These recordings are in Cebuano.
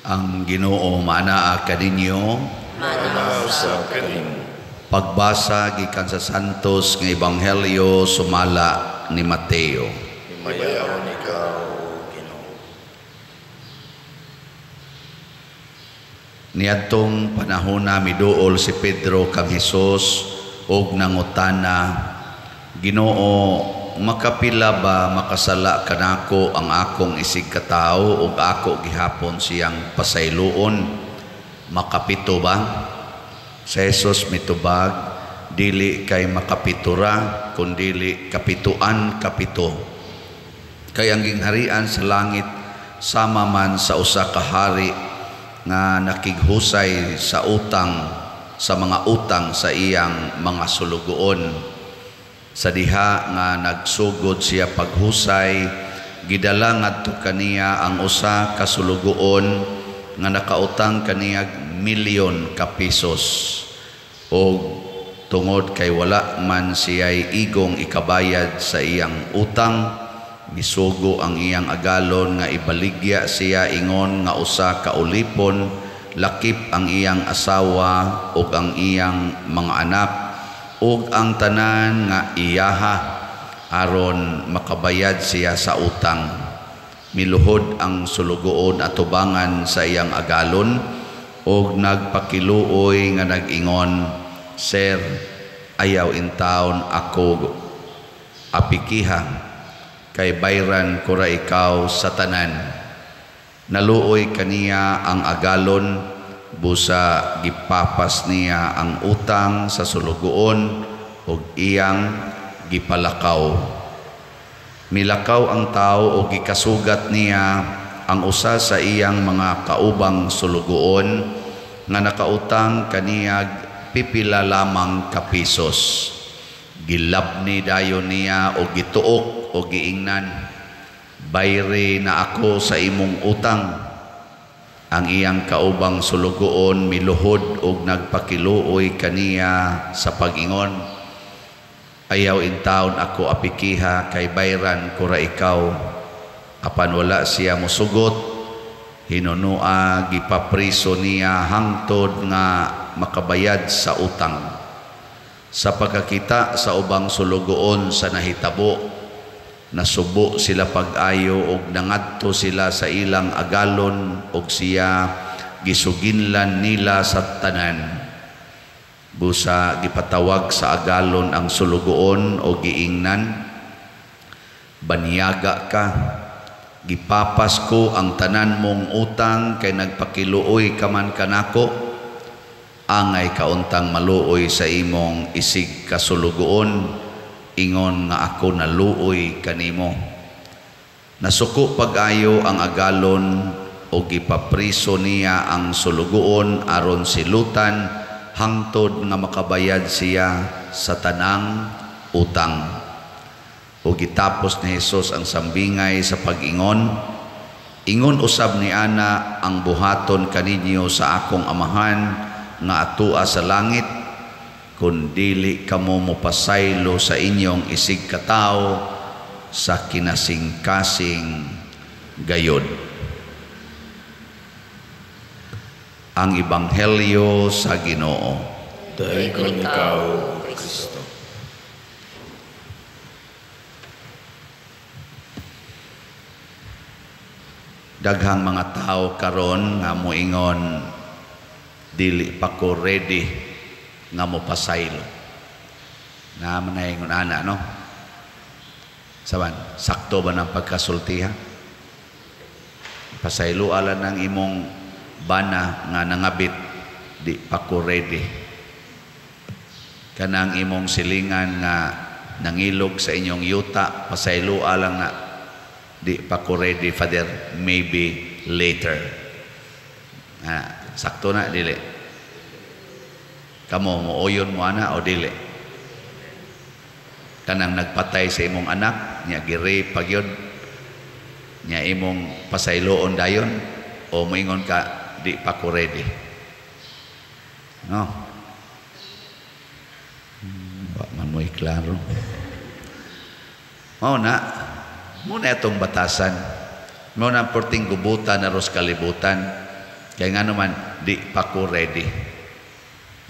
Ang Ginoo maanaa kaninyo. Maanaa usab kanimo. Pagbasa gikan sa Santos nga Ebanghelyo sumala ni Mateo. Himayaon ikaw, Ginoo. Niadtong panahona miduol si Pedro kang Hesus og nangutana, "Ginoo, makapila ba makasala kanako ang akong isig katawo ug ako gihapon siyang pasayloon? Makapito ba?" Si Jesus mitubag, "Dili kay makapito ra, kundili kapituan kapito. Kay ang gingharian sa langit sama man sa usa ka hari nga nakighusay sa utang sa mga utang sa iyang mga sulugoon. Sa diha nga nagsugod siya paghusay, gidala ngadto kaniya ang usa ka sulugoon nga nakautang kaniyag milyon ka pesos. Og tungod kay wala man siya'y igong ikabayad sa iyang utang, misugo ang iyang agalon nga ibaligya siya ingon nga usa ka ulipon, lakip ang iyang asawa ug ang iyang mga anak ug ang tanan nga iyaha, aron makabayad siya sa utang. Miluhod ang sulugoon atubangan sa iyang agalon ug nagpakiluoy nga nag-ingon, 'Sir, ayaw intawon ako apikiha, kay bayran ko ra ikaw sa tanan.' Naluoy kaniya ang agalon, busa gipapas niya ang utang sa sulugoon ug iyang gipalakaw. Milakaw ang tawo ug gikasugat niya ang usa sa iyang mga kaubang sulugoon nga nakautang kaniyag pipila lamang ka pesos. Gilabni dayon niya og gituok og giingnan, 'Bayri na ako sa imong utang.' Ang iyang kaubang sulugoon miluhod og nagpakiluoy kaniya sa pag-ingon, 'Ayaw intawon ako apikiha, kay bayran ko ra ikaw.' Apan wala siya mosugot, hinunua gipapriso niya hangtod nga makabayad sa utang. Sa pagkakita sa ubang sulugoon sa nahitabo, nasubo sila pag-ayo og nangadto sila sa ilang agalon og siya gisuginlan nila sa tanan. Busa gipatawag sa agalon ang sulugoon o giingnan, 'Banyaga ka, gipapas ko ang tanan mong utang kay nagpakiluoy ka man kanako. Angay kauntang maluoy sa imong isig kasulugoon, ingon nga ako naluoy kanimo.' Nasuko pag-ayo ang agalon o gipapriso niya ang sulugoon aron silutan hangtod nga makabayad siya sa tanang utang." O gitapos ni Hesus ang sambingay sa pag-ingon, "Ingon usab ni ana ang buhaton kaninyo sa akong amahan nga atua sa langit, kun dili kamo mopasaylo sa inyong isig katawo sa kinasingkasing gayod." Ang Ebanghelyo sa Ginoo. Dayon ikaw, Kristo. Daghang mga tao karon nga moingon, "Dili pa ko ready nga mopasaylo." Naa man na ingon ana, no? Saban, sakto ba ng pagkasultiha? Pasaylo ala ng imong bana nga nangabit, "Di pa ko ready." Kanang imong silingan nga nangilog sa inyong yuta, pasaylo alang na, "Di pa ko ready, Father, maybe later." Sakto na, dili? Kamo, mooyon mo ana o dili? Kanang nagpatay sa imong anak, niya gi-rape pa gyud, niya imong pasayloon dayon, o moingon ka, "Di pa ko ready"? No? Wa man mo'y klaro. Mao na, muna itong batasan. Mao na porting gubutan na ros kalibutan. Kay nga naman, di pa ko ready.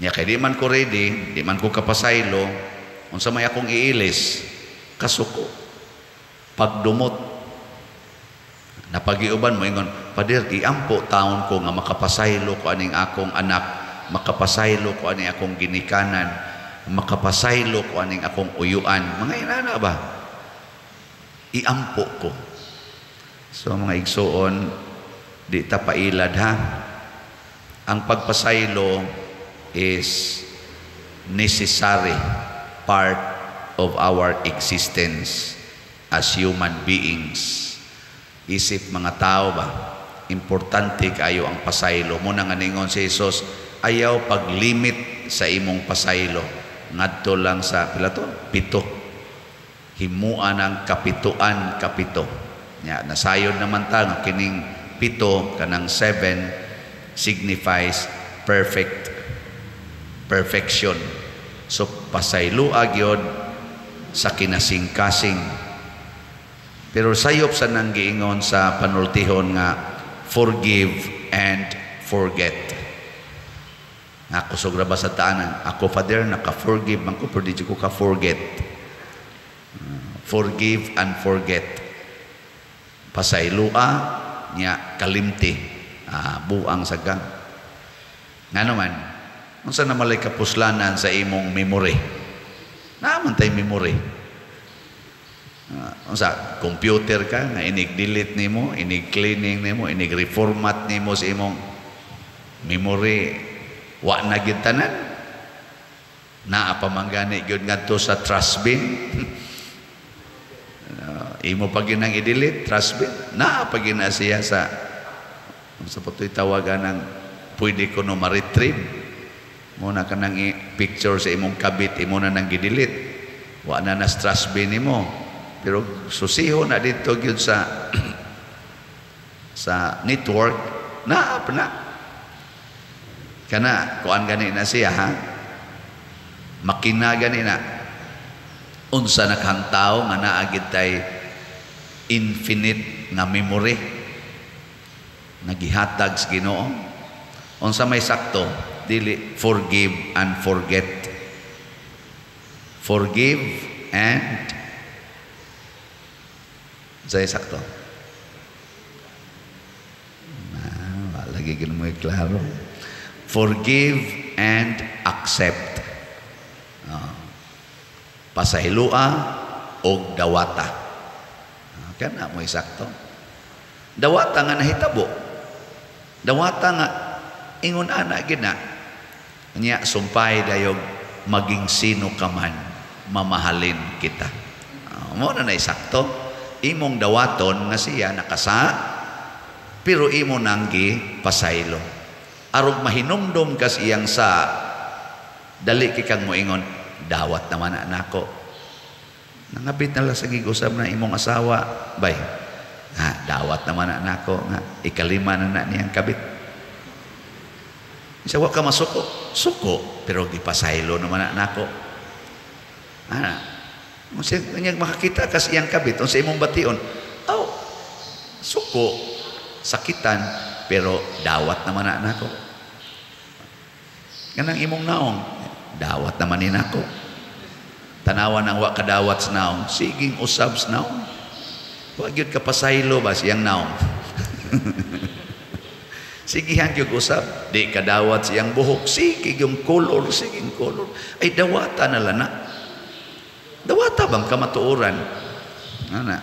Nya kay di man ko ready, di man ko kapasaylo, unsa may akong iilis? Kasuko. Pagdumot. Napagiuban mo ingon, "Pader, iampo taon ko nga makapasaylo ko aning akong anak, makapasaylo ko aning akong ginikanan, makapasaylo ko aning akong uyuan." Mga inana ba? Iampo ko. So mga igsuon, di ta pailad ha. Ang pagpasaylo is necessary part of our existence as human beings. Isip mga tao ba, importante kayo ang pasaylo. Muna nga ningon si Jesus, ayaw paglimit sa imong pasaylo. Ngadto lang sa pila to? 7. Himuan ang kapituan 7. Nya, nasayod naman ta nga kining 7 kanang 7 signifies perfection. So pasaylo agyod sa kinasingkasing. Pero sayop sa nang giingon sa panultihon nga forgive and forget. Nga kusog ra ba sa taanan? Ako, Father, naka-forgive man ko pero di ko ka-forget. Forgive and forget. Pasaylua nya kalimti. Buang sagang. Nga naman, unsa na malay kapuslanan sa imong memory? Naa man tay memory. Unsa computer ka nga inig delete nimo, inig cleaning nimo, inig reformat nimo sa imong memory, wa na gyud tanan. Naa pa man gani gyud ngadto sa trash bin. Imo pa gyud nang i-delete trash bin. Naa pa gyud na siya sa unsa pa to'y tawagan ng pwede ko no ma-retrieve. Mo na kanang picture sa imong kabit, imo na nang gi-delete. Wa na na trash bin nimo. Pero susiho na dito gyud sa sa network, naa pa na. Kana kuan gani na siya ha. Makina gani na. Unsa na kang tao nga naa gid tay infinite nga memory nagihatag sa Ginoo. Unsa may sakto, dili forgive and forget. Forgive and say sakto. Ah, lagi gid mo klaro. Forgive and accept. Pasayloa og dawata. Kana mo sakto. Dawata nga nahitabo. Dawata nga ingon ana gid na. Nya sumpay dayog maging sino ka man, mamahalin kita. Mo na sakto. Imong dawaton nga siya nakasa, pero imo nang gi pasaylo. Arog mahinumdom kas iyang sa dali kay kang moingon, dawat naman na nako. Nangabit na lang sa gigusab na imong asawa, bay. Ha, dawat naman na nako nga ikalima na na niyang kabit. Isa wa ka masuko, suko pero gipasaylo naman na nako. Ana, unsa niyang makakita kas iyang kabit, unsa imong bation? Aw, suko, sakitan, pero dawat naman na nako. Kanang imong naong, dawat naman ni nako. Tanawan ang wa kadawat sa naong, siging usab sa naong. Wa gyud ka pasaylo ba siyang naong. Sigihan gyud usab, di kadawat siyang buhok, sige yung color, sige color. Ay dawata na lang na. Dawata bang kamatuoran? Ana.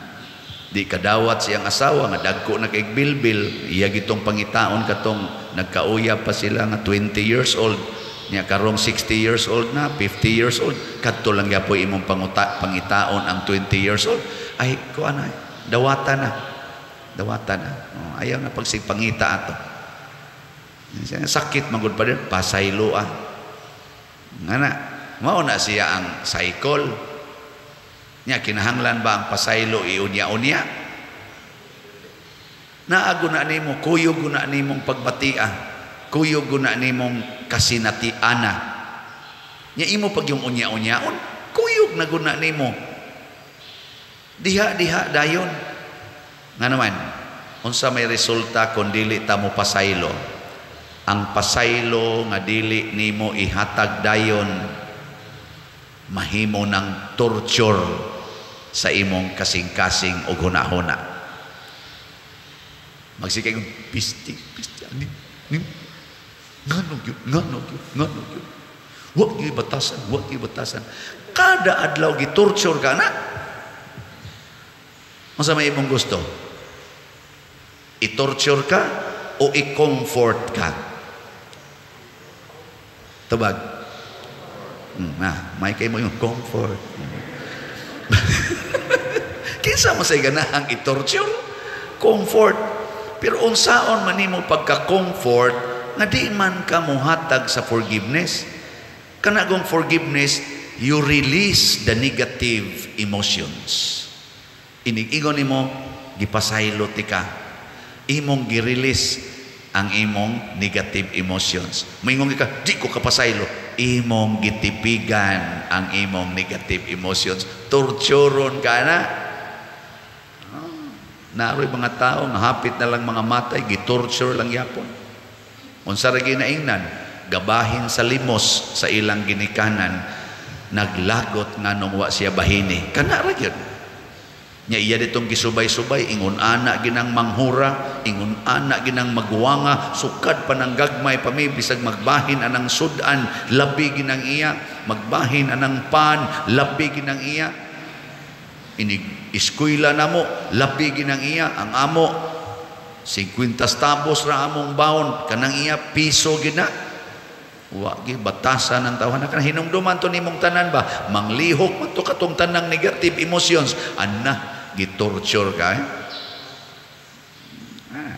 Di kadawat siyang asawa nga dagko na kay bilbil, iya gitong pangitaon katong nagkauyab pa sila nga 20 years old. Nya karong 60 years old na, 50 years old, kadto lang gyapoy imong pangitaon ang 20 years old. Ay kuan na, dawata na. Dawata na. Oh, ayaw na pagsigpangita ato. Sakit magud pa din, pasaylo ah. Ngana, mao na siya ang cycle. Nya kinahanglan ba ang pasaylo iunya-unya? Naago na nimo, kuyog na nimong pagbatia, kuyog na nimong kasinatiana. Nya imo pag yung unya-unyaon, kuyog na guna nimo. Diha-diha dayon. Nga naman, unsa may resulta kung dili ta mo pasaylo? Ang pasaylo nga dili nimo ihatag dayon, mahimo ng torture sa imong kasing-kasing og hunahuna. Magsikay kong pisti, pisti, ani, ni, ngano gyud, ngano gyud, ngano gyud. Wa gyud batasan, wa gyud batasan. Kada adlaw gitorture ka na. Unsa may imong gusto? I-torture ka o i-comfort ka? Tubag. Na, may kay mo yung comfort. Kinsa mo say ganahang i-torture? Comfort. Pero unsaon man nimo pagka-comfort nga di man ka muhatag sa forgiveness? Kanagong forgiveness, you release the negative emotions. Inig-ingon nimo, gipasaylo ti ka. Imong gi-release ang imong negative emotions. Moingon ka, "Di ko kapasaylo." Imong gitipigan ang imong negative emotions. Torturon ka na. Naroy mga tao nga hapit na lang mga matay, gitorture lang yapon. Unsa ra ginaingnan, gabahin sa limos sa ilang ginikanan, naglagot nganong wa siya bahini. Kana ra gyud. Nya iya ditong gisubay-subay, ingon ana ginang manghura, ingon ana ginang magwanga, sukad pa ng gagmay pa mi, bisag magbahin anang sudan, labi ginang iya, magbahin anang pan, labi ginang iya. Inig eskwela namo, labi ginang iya, ang amo 50 centavos ra among baon, kanang iya piso gina. Wa gi batasan ang tawhana. Kanang hinumduman to nimong tanan ba, manglihok man to katong tanang negative emotions anna, gitorture ka eh? Ah.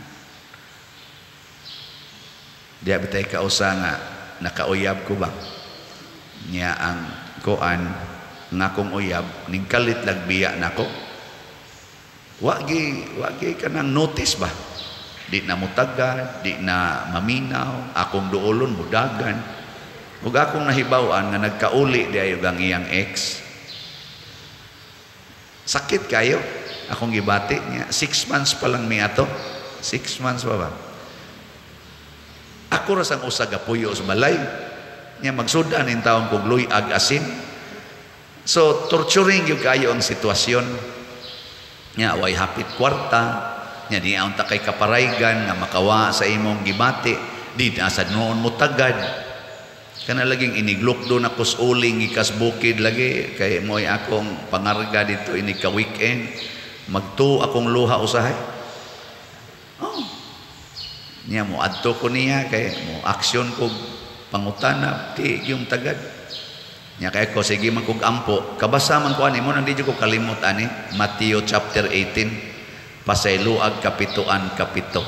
Diya bitay kausa nga nakauyab ko ba niya, ang kuan nga akong uyab ning kalit lagbiya nako, wa gi kanang notice ba, di na mutagad, di na maminaw, akong duolon mudagan. Ug akong nahibaw-an nga nagkauli di ayo ang iyang ex. Sakit kayo akong gibati niya. 6 months pa lang mi ato. 6 months pa ba? Ako ra sang usa gapuyo sa balay. Nya magsudan in taong kog luyag asin. So torturing gyud kayo ang sitwasyon. Nya way hapit kwarta. Nya di unta kay kaparaygan nga makawa sa imong gibati. Di na sad noon mo tagad. Kana laging iniglukdo na kus uling ikas bukid lagi kay mo'y akong pangarga dito inig ka weekend, magtu akong luha usahay. Oh. Niya mo adto ko niya kay mo aksyon ko pangutana, di yung tagad. Nya kay ko sige man kog ampo, kabasa man ko ani mo nang di ko kalimot ani Matthew chapter 18, pasayloag kapituan kapito.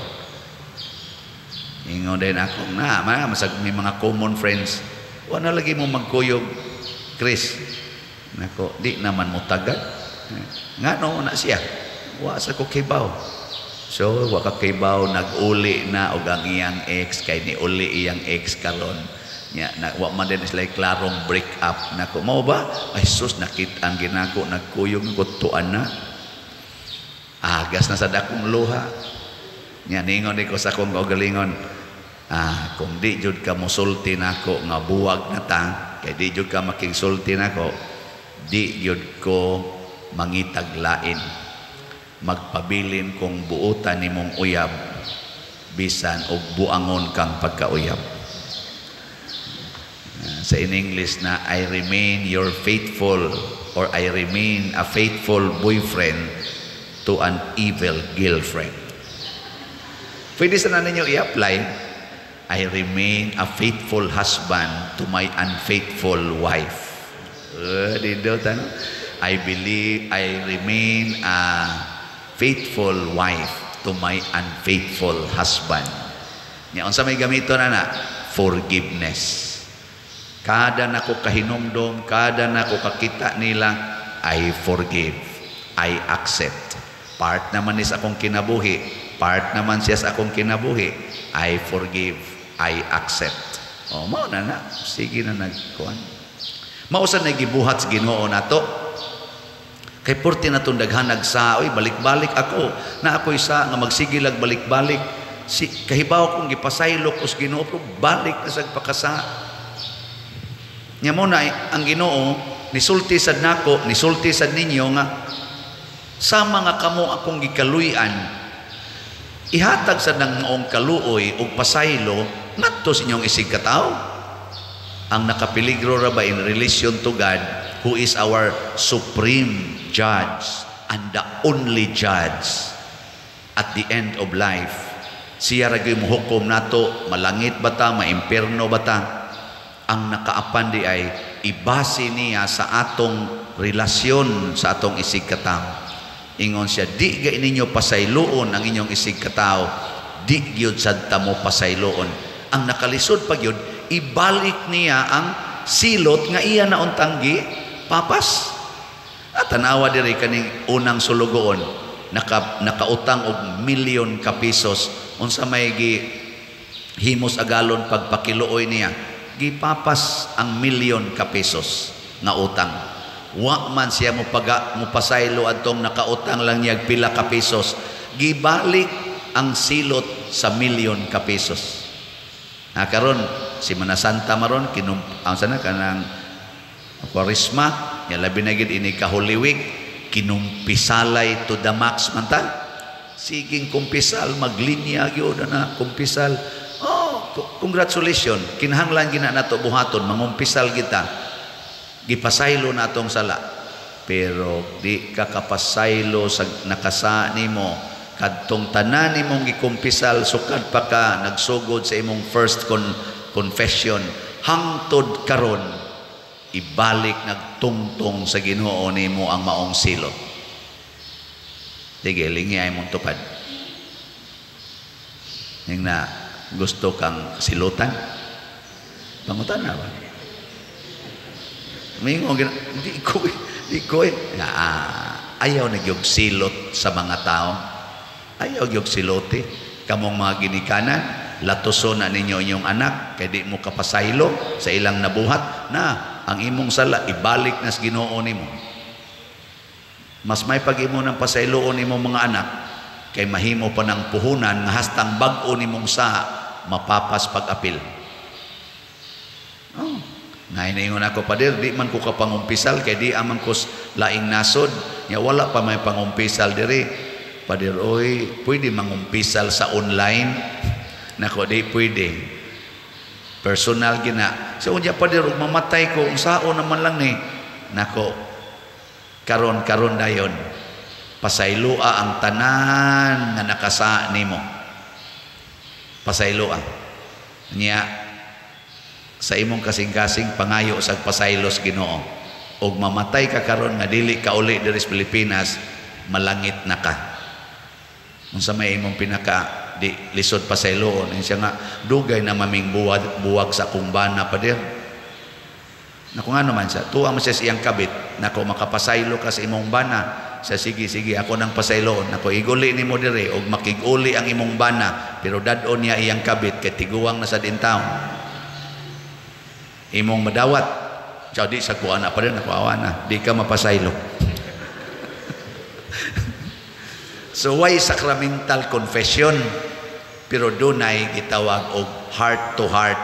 Ingon din ako na, masag may mga common friends. Wa na lagi mo magkuyog, Chris. Nako, di naman mo tagad. Nga no na siya. Wa sa ko kibaw. So, wa ka kibaw, nag-uli na og ang iyang ex kay ni uli iyang ex karon. Nya na wa man din sila klarong break up nako. Mao ba? Ay sus, nakit-an ginako nagkuyog ko tuan na. Agas na sa dakong luha. Nya ningon di ko sa akong kaugalingon. Ah, kung di jud ka mosulti nako nga buwag na ta, kay di jud ka makigsulti nako, di jud ko mangitag lain. Magpabilin kong buotan nimong uyab bisan og buangon kang pagkauyab. Ah, sa in English na "I remain your faithful" or "I remain a faithful boyfriend to an evil girlfriend." Pwede sana ninyo i-apply, "I remain a faithful husband to my unfaithful wife." Dito, tanong. I believe I remain a faithful wife to my unfaithful husband. Nya unsa may gamito na na? Forgiveness. Kada nako kahinumdom, kada nako kakita nila, I forgive. I accept. Part naman ni sa akong kinabuhi, part naman siya sa akong kinabuhi. I forgive. I accept. O, mao na na. Sige na nagkuan. Mao sa nagibuhat sa Ginoo nato. Kay purti na itong daghanag sa, oy, balik-balik ako. Na ako'y sa nga magsigilag balik-balik. Si kahibaw kong gipasaylo ko sa Ginoo, pero balik na sa pakasa. Nya mo na ang Ginoo nisulti sad nako, nisulti sad ninyo nga sama nga kamo akong gikaluy-an, ihatag sad nang maong kaluoy ug pasaylo ngadto sa inyong isig katawo. Ang nakapeligro ra ba in relation to God, who is our supreme judge and the only judge at the end of life. Siya ra gyud mohukom nato, malangit ba ta, maimpierno ba ta. Ang nakaapan di ay ibase niya sa atong relasyon sa atong isig katawo. Ingon siya, di gay ninyo pasayloon ang inyong isig katawo, di gyud sad ta mo pasayloon. Ang nakalisod pa gyud, ibalik niya ang silot nga iya na untang gi papas. At tanawa diri kaning unang sulugoon, nakautang og milyon ka pesos, unsa may gi himos agalon pagpakiluoy niya, gipapas ang milyon ka pesos nga utang. Wa man siya mopasaylo adtong nakautang lang niya pila ka pesos, gibalik ang silot sa milyon ka pesos. Na karon si Manasanta maron kinum ang sana kanang Kwaresma, nya labi na gid ini ka Holy Week, kinumpisalay to the max man ta. Siging kumpisal, maglinya gyud na kumpisal. Oh, congratulations. Kinahanglan gina nato buhaton, mangumpisal kita. Gipasaylo na atong sala. Pero di ka kapasaylo sa nakasa nimo kadtong tanan nimong gikumpisal sukad pa ka nagsugod sa imong first confession hangtod karon, ibalik nagtungtong sa Ginoo nimo ang maong silot. Sige, lingi ay mong tupad. Ning na gusto kang silutan? Pangutan na ba? Mingo, di ko, di ko. Ayaw na gyud silot sa mga tao. Ayaw gyud silote. Kamong mga ginikanan, latuson na ninyo inyong anak, kay di mo kapasaylo sa ilang nabuhat, na ang imong sala, ibalik na sa Ginoo nimo. Mas may pag-imo ng pasayloon nimo mga anak, kay mahimo pa ng puhunan nga hastang bag-o nimong sa mapapas pag-apil. Oh, nainaingon ako, pader, di man ko kapangumpisal, kay di aman ko laing nasod. Nya wala pa may pangumpisal diri. Pader, oy, pwede mangumpisal sa online? Nako, di pwede. Personal gina. So, unya, pader, ug mamatay ko, unsaon naman lang ni. Nako, karon-karon dayon, pasayloa ang tanan nga nakasa nimo. Pasayloa. Nya, sa imong kasing-kasing pangayo sa pasaylos Ginoo. Og mamatay ka karon nga dili ka uli diri sa Pilipinas, malangit na ka. Unsa may imong pinaka di lisod pasayloon? Siya nga dugay na maming buwag sa akong bana, pader. Nako, nga naman siya, tuwa mo siya sa iyang kabit. Nako, makapasaylo ka sa imong bana. Sa sige, sige, ako nang pasayloon. Nako, iguli nimo diri og makiguli ang imong bana, pero dad-on niya iyang kabit kay tiguang na sa din taon. Imong madawat. Siya, di sa kuha na pa rin, nako, awa na, di ka mapasaylo. So why sacramental confession? Pero dunay gitawag og heart to heart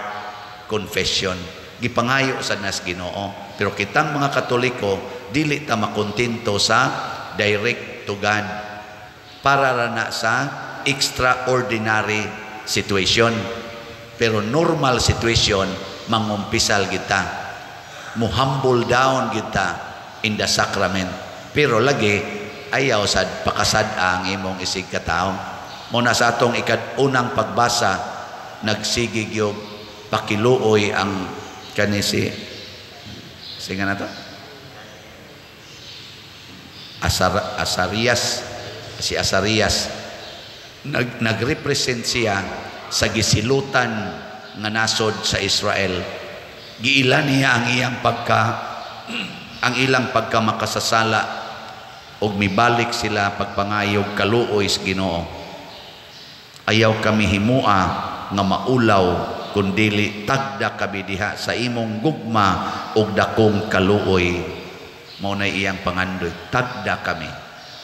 confession. Gipangayo sa nas Ginoo. Pero kitang mga Katoliko dili ta makontento sa direct to God. Para ra na sa extraordinary situation. Pero normal situation, mangumpisal kita. Mo humble down kita in the sacrament. Pero lagi ayaw sad pakasad ang imong isig katawo. Muna sa atong ikad-unang pagbasa, nagsigig yung pakiluoy ang kani si sige na to? Asarias, si Asarias nagrepresent siya sa gisilutan nga nasod sa Israel. Giila niya ang iyang pagka ang ilang pagka makasasala og mibalik sila pagpangayog kaluoy sa Ginoo. Ayaw kami himua nga maulaw kundili tagda kami diha sa imong gugma og dakong kaluoy. Mao na iyang pangandoy, tagda kami.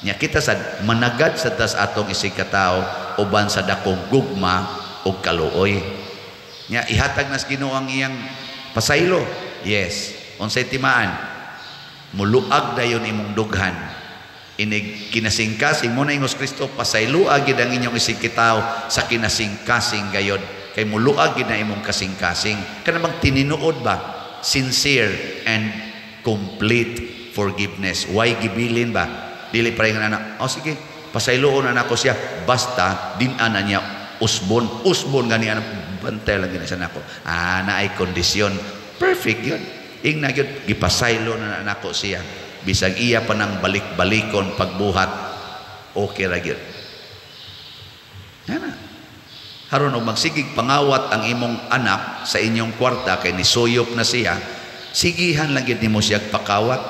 Nya kita sad managad sa tas atong isig katawo uban sa dakong gugma ug kaluoy. Nya ihatag nas Ginoo ang iyang pasaylo. Yes. Unsay timaan? Muluag dayon imong dughan. Inig kinasingkasing mo na ingos Kristo, pasayloa gid ang inyong isigkitawo sa kinasingkasing gayod kay muluag gid na imong kasingkasing. Kana bang tininuod ba, sincere and complete forgiveness, why gibilin ba, dili pa rin anak, "Oh sige, pasayloon na nako siya basta din ana niya usbon usbon gani ana, bantay lang gini siya nako." Ah, na ay kondisyon, perfect yun. Ingna gyud, "Gipasaylo na nako siya bisag iya pa nang balik-balikon pagbuhat, okay ra gyud." Ana haron og magsigig pangawat ang imong anak sa inyong kwarta kay nisuyop na siya, sigihan lang gyud nimo siya pakawat.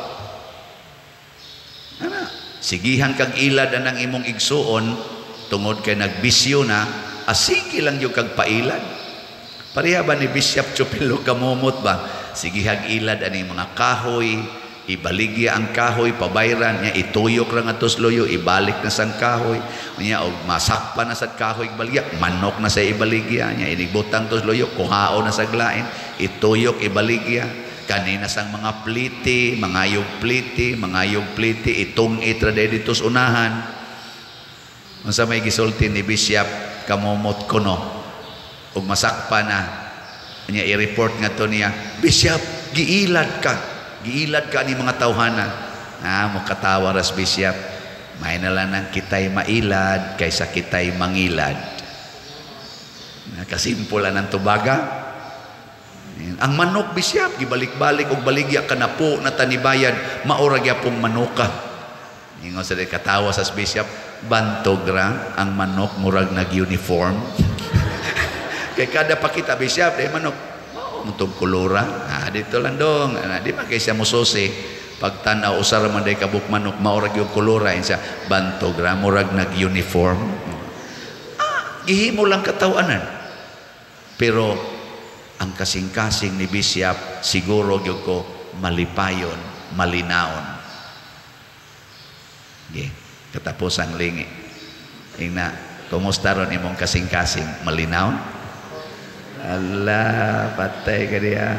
Ana sigihan kag ilad anang imong igsuon tungod kay nagbisyo na, asigi lang gyud kag pailad. Pareha ba ni Bishop Chupilo Kamumot ba, sigihag ilad ani mga kahoy, ibaligya ang kahoy pabayran niya, ituyok ra nga loyo, ibalik na sang kahoy niya, og masakpa na sa kahoy ibaligya, manok na sa ibaligya niya, inigbutang tos loyo, kuhaon na sa glain, ituyok, ibaligya kanina sang mga pliti, mangayog pliti, mangayog pliti, itong itra dito sa unahan. Unsa may gisulti ni Bishop Kamumot kuno ug masakpa na niya, i-report nga to niya, "Bishop, giilad ka, giilad ka ni mga tawhana." Ah, mukatawa ras Bishop, "May na lang nang kitay mailad kaysa kitay mangilad." Kasimple ang tubaga. Ang manok, Bishop, gibalik-balik og baligya kanapo na tanibayad, maura gyapong manuka. Ingon sa katawa sa Bishop, "Bantog ra ang manok, murag nag-uniform." Kay kada pakita, Bishop, di manok mutong kulura. Ah, dito lang dong. Ah, di ba kay siya mususi? Pagtanaw, usara man day kabuk manok, maurag yung kulura. Insa, "Bantog ra, murag nag-uniform." Ah, gihimo lang katawanan. Pero ang kasing-kasing ni Bishop, siguro gyud ko malipayon, malinaon. Okay. Katapos ang lingi. Ingna, kumusta ron imong kasing-kasing? Malinaon? Ala, patay ka diya.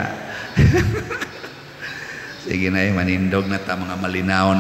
Sige na, manindog na ta mga malinaon.